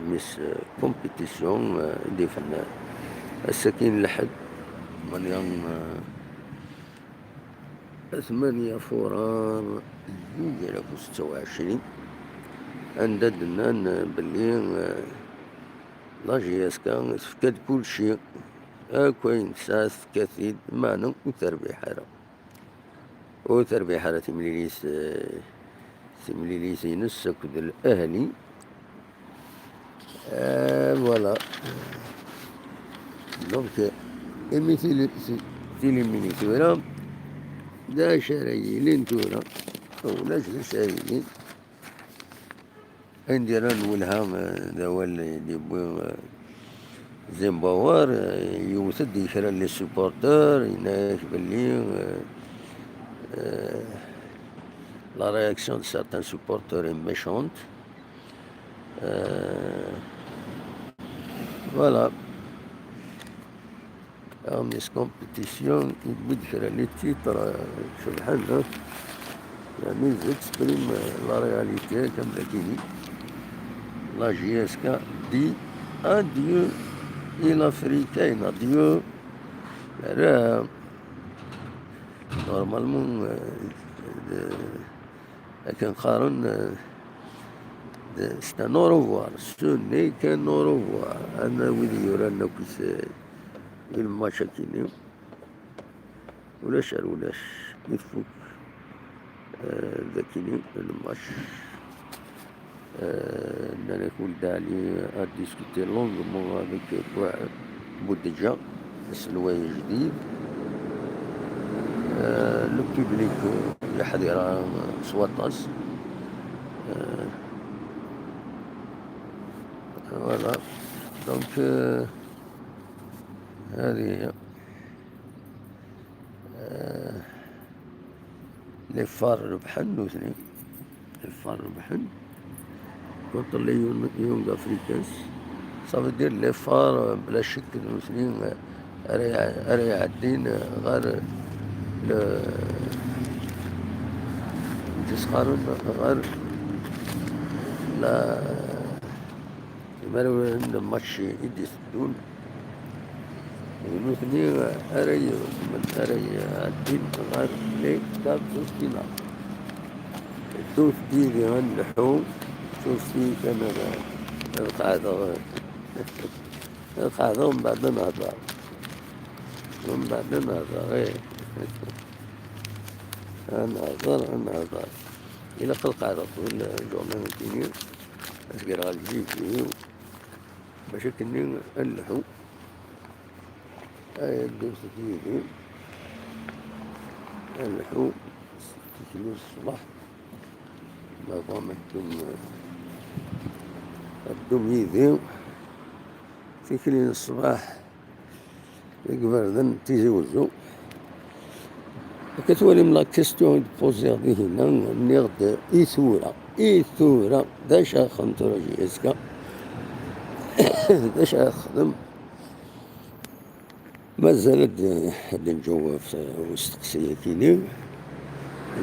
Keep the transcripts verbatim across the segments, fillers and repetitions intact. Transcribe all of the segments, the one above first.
Miss Competition, eh, i d-ifen, eh, ass-agi n lḥedd, tmanya, eh, tmanya furar, zuǧ alaf u setta u ɛecrin, anda d-nnan, eh, belli, eh, la J S K tefka-d kulci, akk ayen tesɛa tefka-t-id, meɛna ur terbiḥ ara. Ur terbiḥ ara timlilit, eh, timlilit-ines akked L'Ahli. Eh, voilà. Donc, imi tili, ti-, tilimini tura, d acu ara yilin tura? Ulac d acu ara yilin. Anda ara nwelha, eh, d awal i d-yewwi, eh, Zimbabwe, eh, yewwet-d i kra n les supporters, yenna-yak belli, eh, eh, la réaction de certains supporters est méchante. Eh, voilà. Miss Competition, yewwi-d kra n les titres, eh, cebḥen, eh. Yeɛni, ils expriment, eh, la réalité, comme dakini. La J S K dit adieu i l'Afrique, adieu. Ara, normalement, eh, de, akken qqaren, eh, de, c'est un au revoir. Ce n'est qu'un au revoir. Ana wid yuran akk, eh, i lmatch akini. Ulac ar ulac, mi tfuk, eh, dakini lmatch, eh, nnan-ak Weld Ali a discuté longuement avec Bou-, Boudedja, aselway ajdid. Eh, le public, eh, yeḥḍer, eh, s waṭas. Eh, voilà. Donc, eh, هذه هي. آه، les Phares rebḥen nutni. Les Phares rebḥen contre les Young, Young Africans. Ça veut dire les Phares, euh, بلا شك nutni, euh, ara iɛ-, ara iɛeddin, euh, ɣer, euh, le, tis-, ɣer, ɣer la, imawlan n match i d-iteddun, d nutni ara yexdmen, ara iɛeddin ɣer les quarts de finale. Ddut yid-i ad nleḥḥu, ttut-iyi kan ad, ad qeɛdeɣ, ad qeɛdeɣ, mbeɛd ad nehder. Mbeɛd ad nehder, ih. Ad nehder, ad nehder. Ilaq ad qeɛdeɣ ṭul lǧurni n tini, ad s-greɣ lǧibi-w, bac akkenni ad nleḥḥu. Ay, ddut yid-i. Ad nleḥḥu s tikli s ṣṣbeḥ. Ma tebɣam ad ddum, ad ddum yid-i. Tikli n ṣṣbeḥ deg iberdan n Tizi Wezzu. Akka twalim la question i d-poziɣ dihinna, nniɣ-d i tura, i tura, d acu ara xedmen tura J S K? D acu ara xedmen? Mazal ad, ad nǧaweb ɣef usteqsi-agi-nni.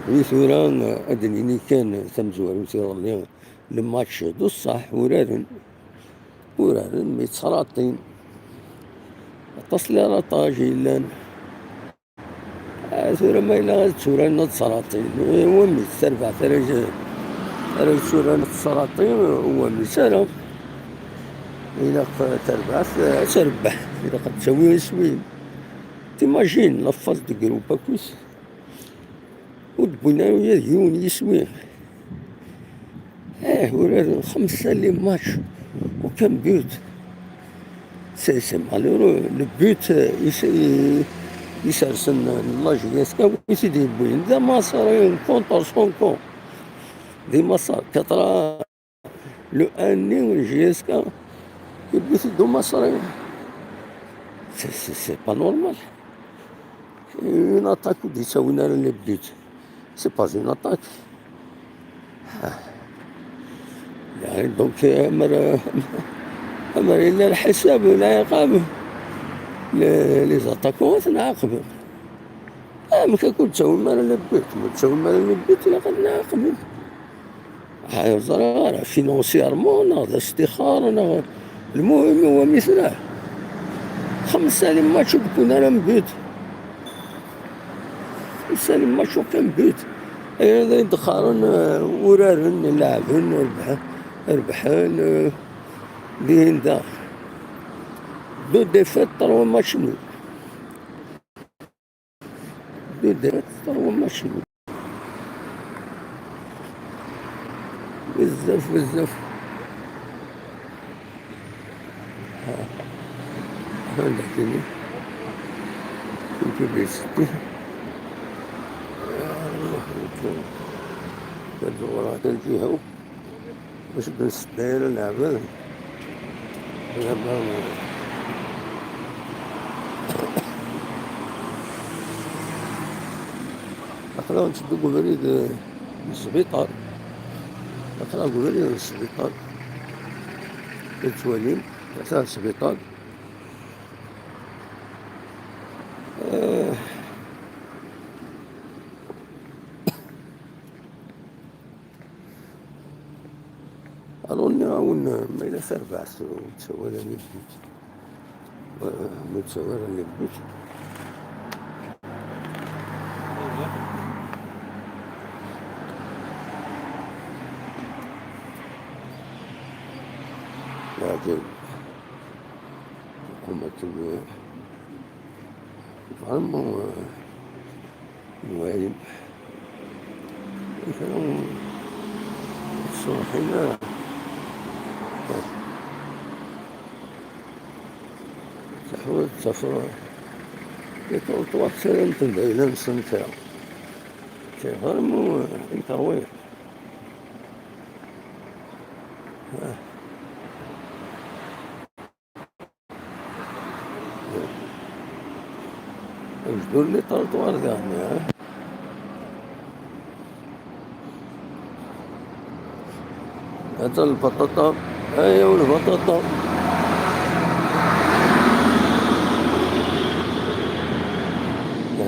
I tura ad d-nini kan tamezwarut iḍelli, le match d ṣṣeḥ, uraren, uraren mi ttṣeraṭin. Aṭas n les ratages yellan. Ah, tura ma yella ad tturan ad ttṣeraṭin, eh, wamis tarbaɛt ara j-, ara yetturan ad ttṣeraṭin, eh, wamis ara. Ilaq tarbaɛt, eh, ad trebbeḥ, ilaq ad tawi iswiyen. T'imagines la phase de groupe akk-is. Ur d-wwin ara ula d yiwen yiswi. Eh, uraren xemsa les matchs, aucun but. C'est, c'est malheureux. Le but, euh, i s-, i, i sersen la J S K, wi t-id-yewwin d amaṣri, contre son camp. D imaṣar, quatre, le un nni, J S K, yewwi-t-id umaṣri. C'est, c'est, c'est pas normal. Une attaque ur d-yettawin ara les buts. C'est pas une attaque. Ah. Yeɛni, donc, amer, amer yella lḥisab, lɛiqab, les, les attaquants ad ten-ɛaqben. Amek akk ur d-ttawin ara les buts? Ma ur d-ttawin ara les buts, ilaq ad ten-ɛaqben. Ah, ur ẓriɣ ara, financièrement neɣ d astixar neɣ, lmuhim huwa mi tella xemsa les matchs ur d-wwin ara un but. Xemsa les matchs aucun but. Ayen d ayen d-qqaren, eh, uraren, leɛben, rebḥen, rebḥen, eh, dihin daɣ. Deux défaites, trois matchs nuls. Deux défaites, trois matchs nuls. Bezzaf, bezzaf. Ha. Anda-tt-ini? Une publicité. Ad ẓewreɣ kan fiha. Bac d-nsedda ara leɛbad. Laba. Aql-aɣ nteddu deg ubrid, eh, n sbiṭar. Aql-aɣ deg ubrid n sbiṭar. Ad twalim, atan sbiṭar. Eh, Alors, nniɣ-awen, ma yella tarbaɛt ur ttawal ara les buts. Ma ur ttawal ara les buts. Leɛǧayeb. Vraiment, euh, Walim. Kra ur ttṣerḥin ara. Teḥwaǧ tafra. Iṭuṭwa ttarran-ten d ayla-nsen kra. C'est vraiment, euh, incroyable. Ah. Agdur n lṭerṭwar daɣen, ha? Atan lbaṭaṭa. Ayaw lbaṭaṭa.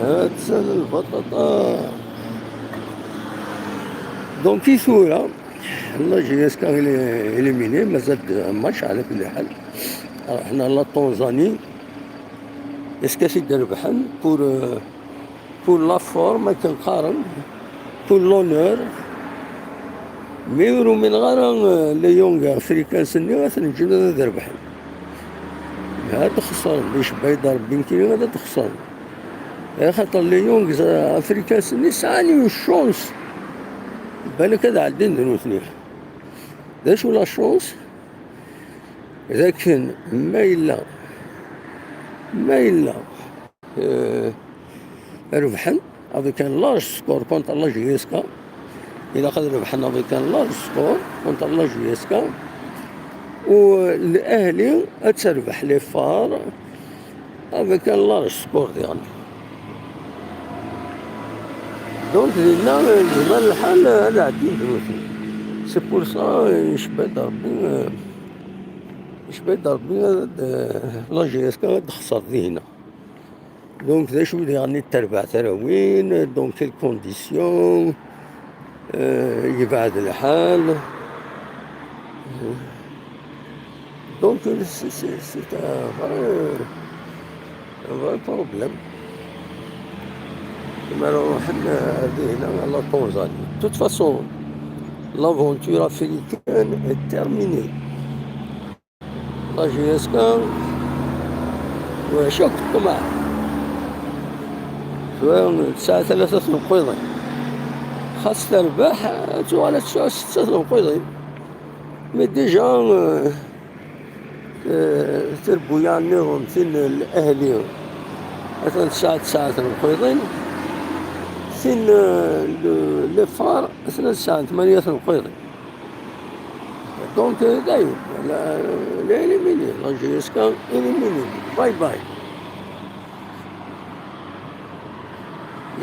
Atan lbaṭaṭa. Donc, i tura, la J S K éliminé, mazal match, ɛla kulli ḥal. Ṛuḥen la Tanzanie. Est-ce que t-id-rebḥen pour, euh, pour la forme, akken qqaren, pour l'honneur. Mi ur umineɣ ara, euh, les Young Africans-nni ad ten-ǧǧen ad rebḥen. Ad xesren, icebba-yi-d Rebbi nekkini ad xesren. Axaṭer les Young Africans-nni sɛan une chance. Balak ad ɛeddin d nutni. D acu la chance? D akken ma yella, ma yella, euh, rebḥen avec un large score contre la J S K, ilaq ad rebḥen avec un large score contre la J S K, u L'Ahli ad terbeḥ les Phares avec un large score diɣen. Donc, dinna, yezmer lḥal ad ɛeddin d nutni. C'est pour ça, icebba-d Rebbi, euh, icebba-d Rebbi ad, euh, la J S K ad texser dinna. Donc, d acu diɣen i d terbaɛt ara win, dans quelles conditions, euh, yebɛed lḥal. Donc, c'est, c'est, c'est un vrai, un vrai problème. Ma ruḥen, euh, dihna à la Tanzanie. De toute façon, l'aventure africaine est terminée. La J S K, ulac akk ṭṭmeɛ. Tura tesɛa tlata tenqiḍin. Xas terbeḥ, ad tuɣal ad tesɛu setta tenqiḍin. Mais déjà, euh, Eh, tirbuyaɛ nniḍen, tin n L'Ahli, atan tesɛa tesɛa tenqiḍin, tin, eh, n Les Phares, atan tesɛa tmanya tenqiḍin. Donc, eh, dayen, la, la éliminé, la J S K éliminé. Bye bye.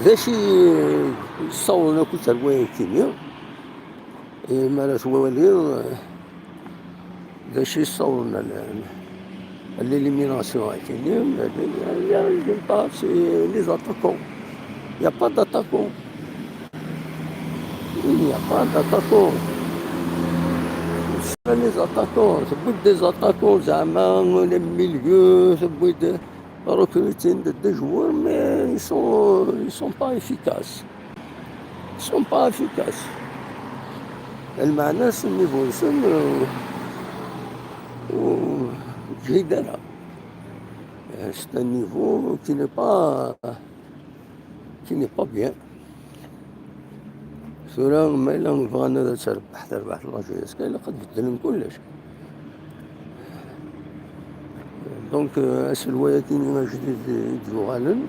D acu i, eh, ssawḍen akk terbaɛt-nni? Eh, mi ara twaliḍ, eh, d acu i ssawḍen à l-, à l'élimination, akkenni, les, les, les, les attaquants. Il n'y a pas d'attaquant. Il n'y a pas d'attaquant. les attaquants, tewwi-d des attaquants, zeɛma, les milieux, tewwi-d, recruter-d des joueurs, mais ils sont, ils sont pas efficaces. Ils sont pas efficaces. Lmeɛna-s, niveau-nsen, euh, ur yeǧhid ara. Euh, c'est un niveau qui n'est pas, qui n'est pas bien. Tura, ma yella bɣan ad terbeḥ terbaɛt n la J S K, ilaq ad beddlen kullec. Donc, euh, aselway-agi ajdid i d-yuɣalen,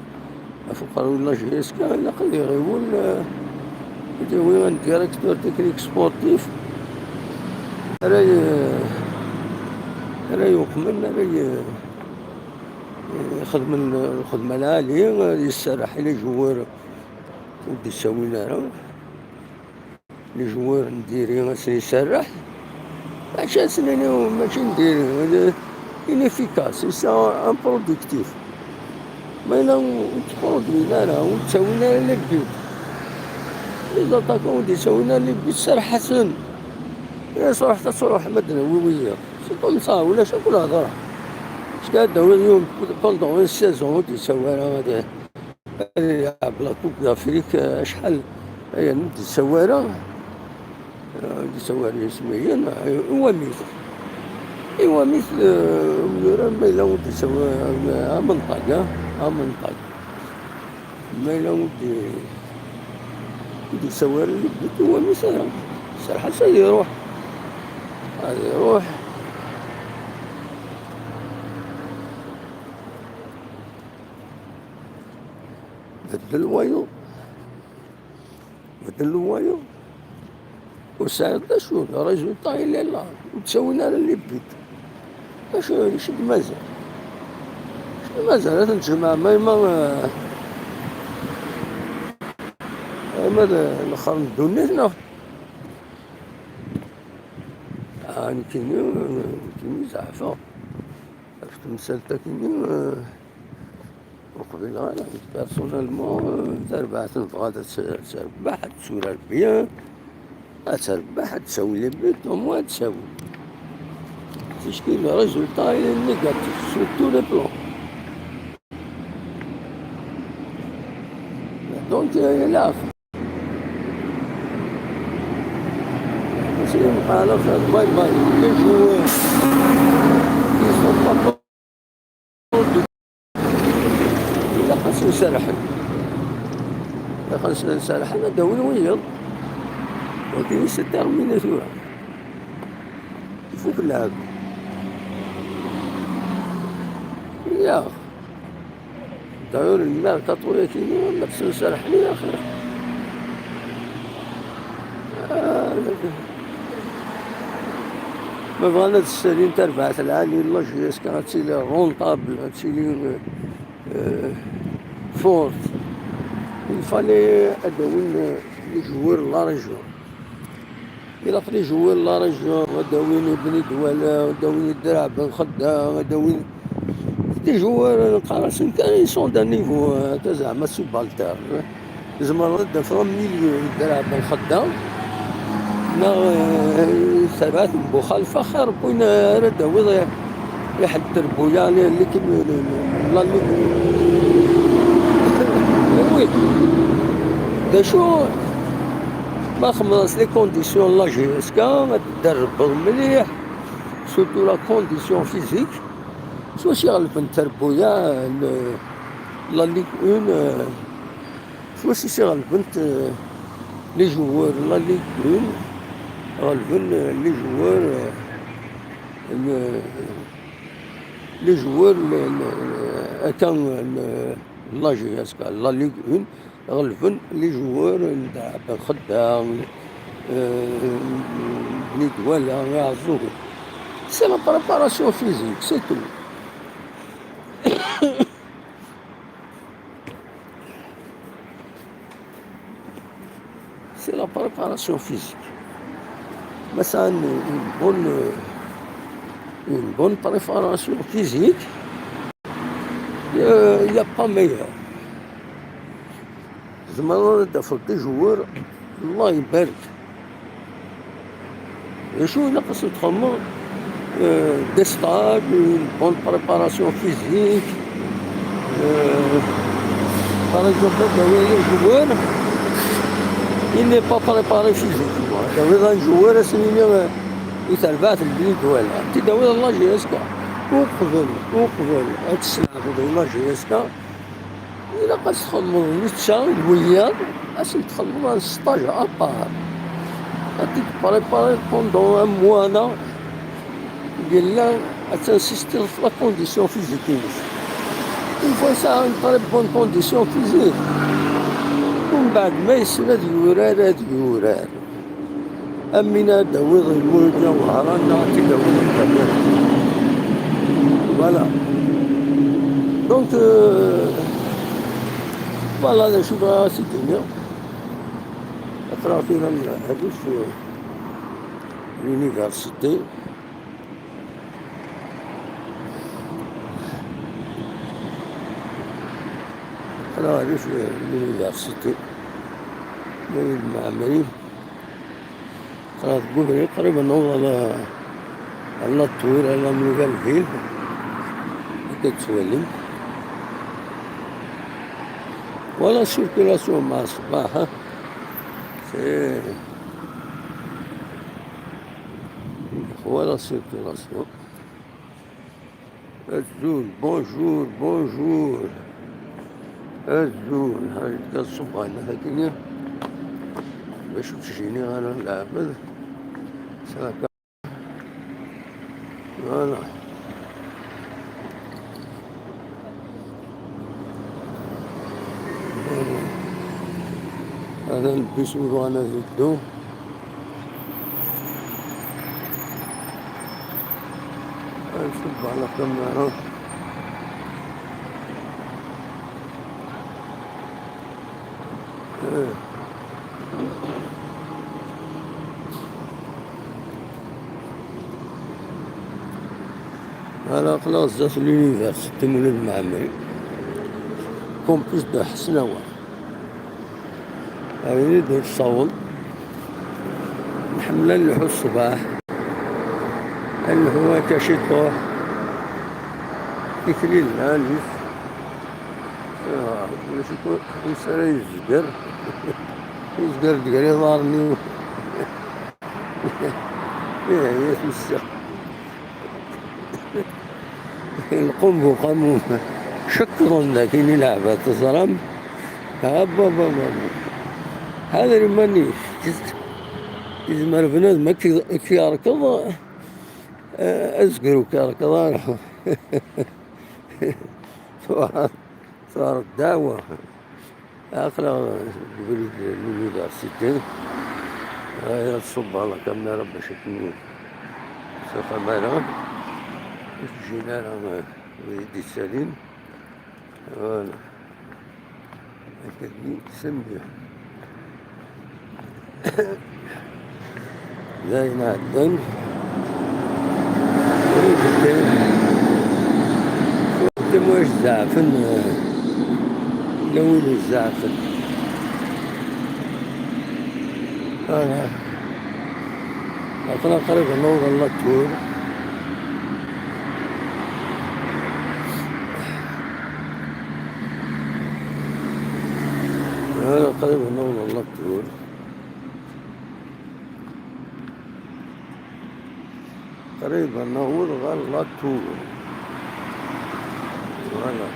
ɣef uqerruy n la J S K, ilaq ad iɣiwel, euh, ad yawi un directeur technique sportif, ara y-, ara yuqmen, ara y-, ixedmen lxedma lɛali, ad yesserreḥ i les joueurs ur d-ttawin ara. Les joueurs n diri ad sen-iserreḥ. Mačči ad sen-iniw mačči n diri, inefficace, c'est improductif. Ma yella ur ttproduin ara, ur ttawin ara les buts. Les attaquants ur d-ttawin ara les buts, serreḥ-asen. Ila truḥ, ad truḥ, ma d-nawi wiyaḍ. C'est comme ça, ulac akk lehḍra. Parce que ad d-tawiḍ yiwen pendant une saison ur d-yettawi ara, ad, ad yelɛeb la Coupe d'Afrique, acḥal, ayen ur d-yettawi ara, ur d-yettawi ara isem-nni, i wamek? I wamek, eh, ur yura ma yella ur d-yettawi, eh, amenṭag, ah, amenṭag. Ma yella ur d-, ur d-yettawi ara les buts, i wamek ara? Serreḥ-as ad iruḥ. Ad iruḥ. Beddel wayeḍ. Beddel wayeḍ. Ur sɛiḍ d acu, le résultat il est là. Ur ttawin ara les buts. Acu, acu d-mazal? Acu d-mazal ad ten-tjemɛem, ma, ma, eh, ma d lexxer n ddunit, neɣ? Ah, nekkini, nekkini zeɛfeɣ ɣef temsalt-akini, eh, ur qbileɣ ara. Personnellement, eh, tarbaɛt nebɣa ad tt-, ad terbeḥ, ad turar bien, ad terbeḥ, ad tawi les buts, au moins ad tawi. Puisque le résultat il est négatif sur tous les plans. Donc, euh, là, c'est une balance, bye bye. Les joueurs qui sont pas bons de, ilaq ad sen-serrḥen. Ilaq ad sen-serrḥen, ad d-awin wiyaḍ. Wagi c'est terminé tura. Ifuk lɛeb. Ya. D'ailleurs, le mercato-yagi, ma tt-nserreḥ, ya axir. Ah, ma bɣan ad ssalin tarbaɛt lɛali, la J S K ad tili rentable, ad tili, euh, forte. Il fallait ad d-awin, euh, les joueurs de la région. Ilaq les joueurs de la région, ad d-awin Ibni Dwala, ad d-awin Draɛ Ben Xedda, ad d-awin des joueurs, neqqar-asen kan, ils sont d'un niveau, euh, akka zeɛma subalterne. Tzemreḍ ad d-tafeḍ am milieu Draɛ Ben Xedda, neɣ, euh, Sabat Buxalfa, xir n win ara d-tawiḍ, eh, iḥed Terbuya, li-, l'équipe, la Ligue. Oui. D acu? Ma txedmeḍ-as les conditions n la J S K, ad tderrbeḍ mliḥ, surtout la condition physique. S wacu i ɣelbent Terbuya, le, la Ligue un, euh, s wacu i ɣelbent, euh, les joueurs n la Ligue un, ɣelben, euh, les joueurs, euh, n, les joueurs n, n, akka, n, n la J S K, la Ligue un, ɣelben les joueurs n Dɛab Xedda, euh, Bni Dwala, Iɛeẓẓugen. C'est la préparation physique, c'est tout. C'est la préparation physique. Ma sɛan une bonne, une bonne préparation physique, il n'y a pas meilleur. Tzemreḍ ad d-tafeḍ des joueurs, Allah ibarak. D acu ilaq ad sen-txedmeḍ? Euh, des stages, une bonne préparation physique. Euh, par exemple, ad d-tawiḍ ajewwir, il n'est pas préparé physiquement. Ad d-tawiḍ ajewwir, ad s-nini, euh, i terbaɛt n Bni Dwala. Ad t-id-tawiḍ la J S K. Uqbel, uqbel ad tesleɛbeḍ i la J S K, ilaq ad txedmeḍ netta d wiyaḍ, ad sen-txedmeḍ un stage à part. Ad t-id-préparer pendant un mois, neɣ yella ad tinsistiḍ ɣef la condition physique-ines. Une fois yesɛa une très bonne condition physique, umbeɛd ma yessen ad yurar, ad yurar. Am win ad d-tawiḍ Lmuludya Wehran neɣ ad t-id-tawiḍ Lqader. Voilà. Donc, euh, voilà d acu bɣiɣ ad s-id-iniɣ. Aql-aɣ tura nleɛɛeb s l'université. Aql-aɣ di l'université Lmulud Mɛemmri. Aql-aɣ deg ubrid, qrib ad naweḍ ɣer, ɣer la Tour, à la Nouvelle Ville. Akka tettwalim. Voilà circulation مع الصباح, hein. C'est Voilà circulation. Azul, bonjour, bonjour. Azul, ha, ṣṣubba, la, hakini. Bac ur ttjini ara leɛbad. Ça va. Voilà. هذا البيس يبغى أنا في الدو. نصب على كاميرا. إيه. Voilà, aql-aɣ zdat l'université Mulud Mɛemmri, campus de Ḥesnawa. Abrid ur tessaweḍ. Nḥemmel ad nleḥḥu ṣṣbeḥ, ad nleḥḥu akka ciṭuḥ. Tikli llan, ah, ulac akk ansi ara yezger. Yezger-d gar iḍarren-iw. Ih, ya tmessa. Lqum bu qamum. Cekkḍen dakin i leɛbad, teẓram? Abba, abba, abba. Ḥader iman-ik. Yezmer bnadem ad k-, ad k-yerkeḍ, eh, azger ur k-yerkeḍ ara. Tuɣal, tuɣal ddeɛwa. Aql-aɣ deg ubrid n l'université. Aya tṣubb la caméra bac akken ur txaxam ara, ur ttjin ara wid i d-yettalin. Voilà. Akka d-semmi. D ayen iɛeddan. Ur ibeddel. Ur ibeddel, ur zeɛfen, eh, la win izeɛfen. Voilà. Aql-aɣ qrib ad naweḍ ɣer la Tour. Voilà, qrib ad naweḍ ɣer la Tour. Qrib ad naweḍ ɣer la Tour. Voilà.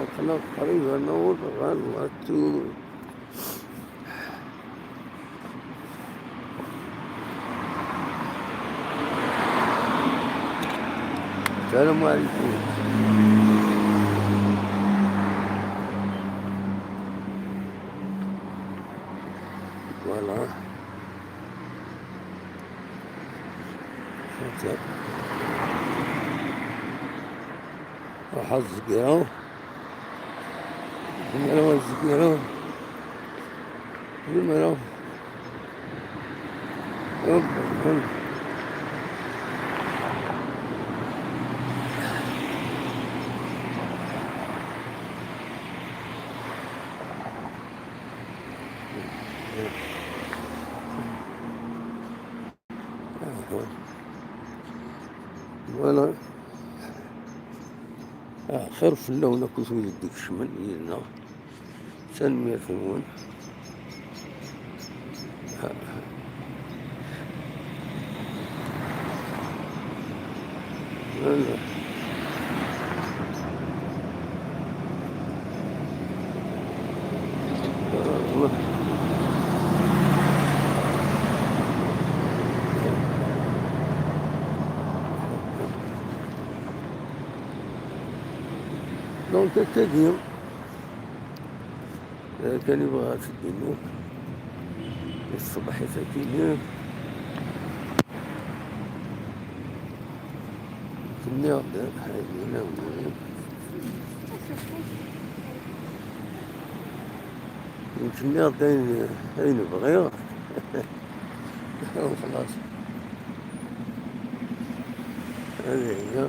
Aql-aɣ qrib ad naweḍ ɣer la Tour. السلام عليكم. Voilà. هكا. راح الزقيرة. المرة الزقيرة. المرة. هوب، هوب. Voilà. Ah, xir fell-awen akked wid i d-ikecmen yid-neɣ. Tanemmirt-nwen. Ah. Voilà. Donc, akkagi, eh, kan ibɣa ad t-id-iniɣ, ṣṣbeḥ-is akini, tenniɣ-d, tenniɣ-d ayen, ayen bɣiɣ. Xlaṣ. Ad iga.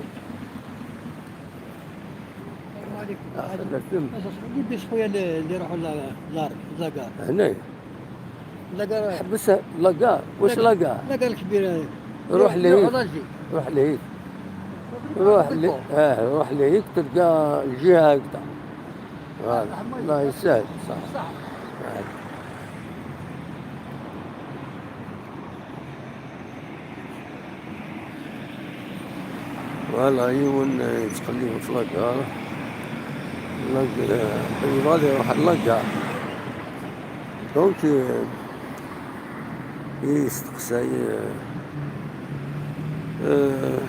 السلام عليكم. آه، خلاص، تم. قديش خويا اللي، اللي يروحوا ل-، لار-، لاكار؟ هنا. لاكار. حبسها لاكار. واش لاكار؟ لاكار؟ لاكار الكبيرة. روح لهيك. روح لهيك. روح ل-، آه، روح لهيك تلقى الجهة هكذا. Voilà. الله يسهل، صح. صح. آه. Voilà، yiwen يتقلب في لاكار. لاك-، آه، يبغى يروح لاكار. Donc، آه، يستقسى، آه، آه،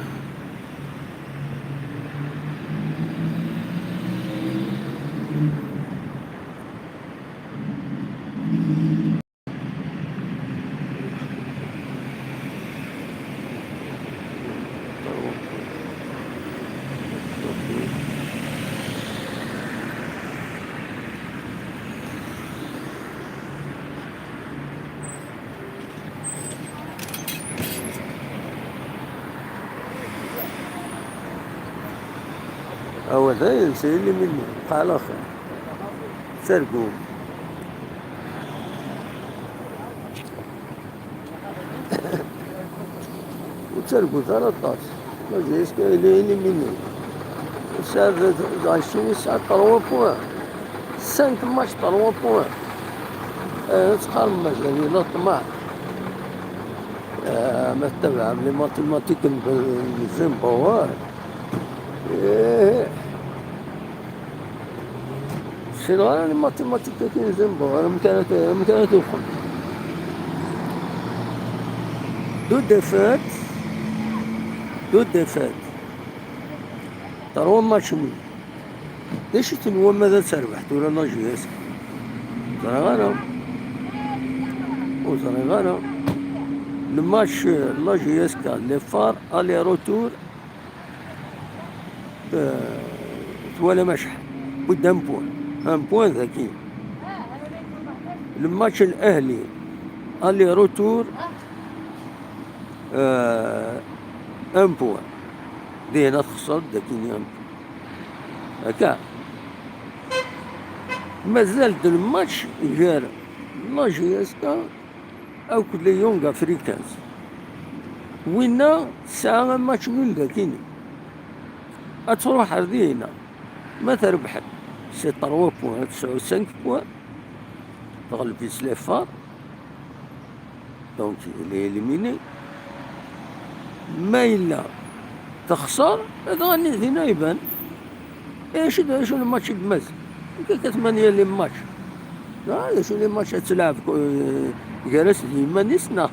هو ده ينسى اللي منه، بقى على خير. سرقوا. Ur ttargut ara aṭas. Mazal-as kan éliminé. Yesɛa d, d, d, yesɛa trois points. Cinq matchs, trois points. Eh, teqqarem mazal yella ṭṭmeɛ. Eh, ma tettabaɛem les mathématiques n, n Zimbabwe. Eh. Ssineɣ ara les mathématiques-agi n Zimbabwe, amek ara t-, amek ara t-uxen. Deux défaites, deux défaites. Trois matchs nuls. D acu tenwam ad terbeḥ tura la J S K? Ur ẓriɣ ara. Ur ẓriɣ ara. Le match, la J S K, les Phares, aller-retour, Eh, twalam acḥal? Wid un point. Un point daki. Le match n Ahli, aller-retour, eh, un point. Dihna texṣer, daki un point. Akka. Mazal-d le match gar la J S K akked les Young Africans. Winna tesɛa match nul dakini. Ad truḥ ar dihina. Ma terbeḥ, c'est trois points, ad tesɛu cinq points. Teɣleb-itt les Phares. Donc, il est éliminé. Ma yella texṣer, dɣa dinna iban. Eh, acu d, acu n match i d-mazal? Nekk akka tmanya les matchs. Ah, d acu les matchs ad tleɛb, eh, gar-as d yiman-is, neɣ?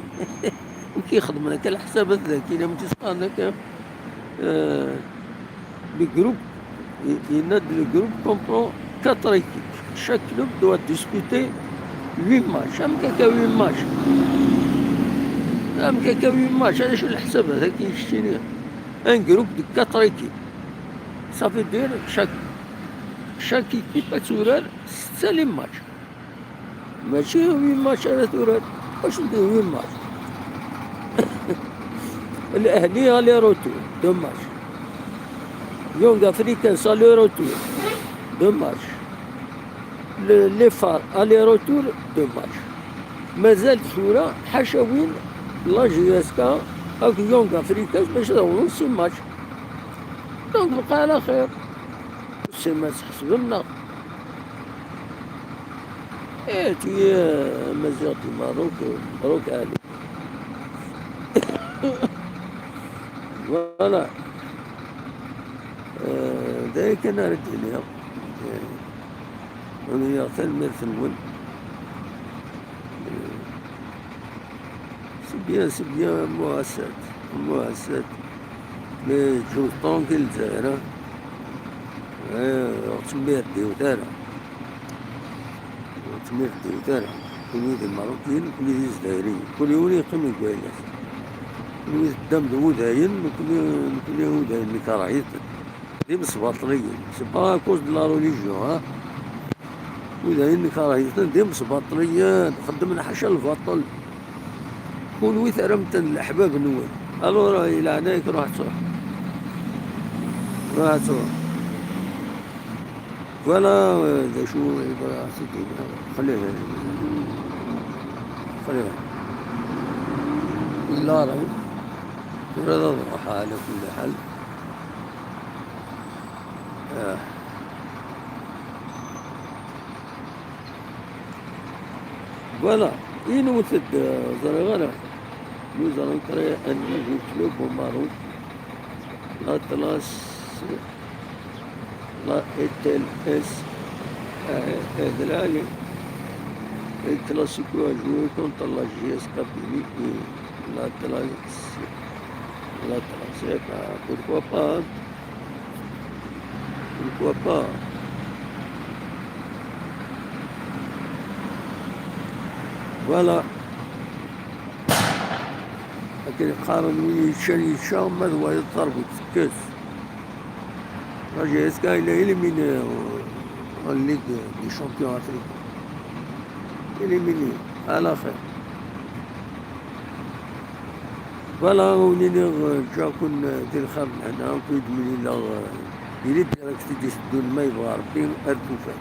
Nekk ixedmen akka leḥsabat daki, la m-tt-sqan akka. Eh, le groupe, il, il a le groupe comprend quatre équipes. Chaque club doit disputer huit matchs. Amek akka huit matchs? Amek akka huit matchs? Acu leḥsabat-agi i keččini? Un groupe de quatre équipes. Ça veut dire chaque, chaque équipe ad turar setta les matchs. Mačči huit matchs ara turar. Acu n huit matchs? L'Ahli aller-retour, deux matchs. Young Africans aller-retour, deux matchs. Le, les Phares aller-retour, deux matchs. Mazal tura, ḥaca win, la J S K, Ak Young Africans bac ad awḍen si match. Donc bqa ɛla xir. Si match tḥesbem neɣ? Eh, tu es, euh, Amaziɣ di Maroc, euh, Maroc Ali. Voilà. Euh, d aya kan ara d-iniɣ. Euh, iniɣ tanemmirt-nwen. Euh, c'est bien, c'est bien, moi, c'est, moi, c'est. Mais je tranquille, hein. Eh, ur ttmir-d yiwet ara. Ur ttmir-d yiwet ara. Kunwi d Imeṛṛukiyen, kunwi d Izzayriyen. Kunwi ur yeqqim deg wayla-s. Kunwi teddam d wudayen, nekni, nekni udayen nekreh-iten. D imesbaṭliyen. C'est pas à cause de la religion, hein. Udayen nekreh-iten, d imesbaṭliyen. Xeddmen ḥaca lbaṭel. Kunwi terram-ten d leḥbab-nwen. Alors, i leɛnaya-k, ruḥ ad truḥ. Ruḥ ad truḥ. Voilà, euh, d acu i bɣiɣ ad s-d-iniɣ. Xlih. Xlih. Illa rayt. Tura ad ruḥeɣ ɛla kulli ḥal. Ah. Voilà, inwet-d, euh, ẓriɣ ara. Nous allons créer un nouveau club au Maroc. L'Atlas, la E T L S, euh, euh, de l'Ali. El Classico à jouer contre la J S Kabylie et l'Atlas, l'Atlas, eh ben, pourquoi pas, hein. Pourquoi pas? Voilà. Akken qqaren, win yeččan yečča, ma d wayeḍ tarbut tekkes. La J S K, il est éliminé en, en Ligue des Champions africains. Éliminé. Ɛla xir. Voilà, ur niniɣ, eh, ǧǧiɣ-ken, eh, di lxir n lehna, akk i d-mlileɣ, eh, yili direct i d-iteddun, ma yebɣa Rebbi, ar tufat.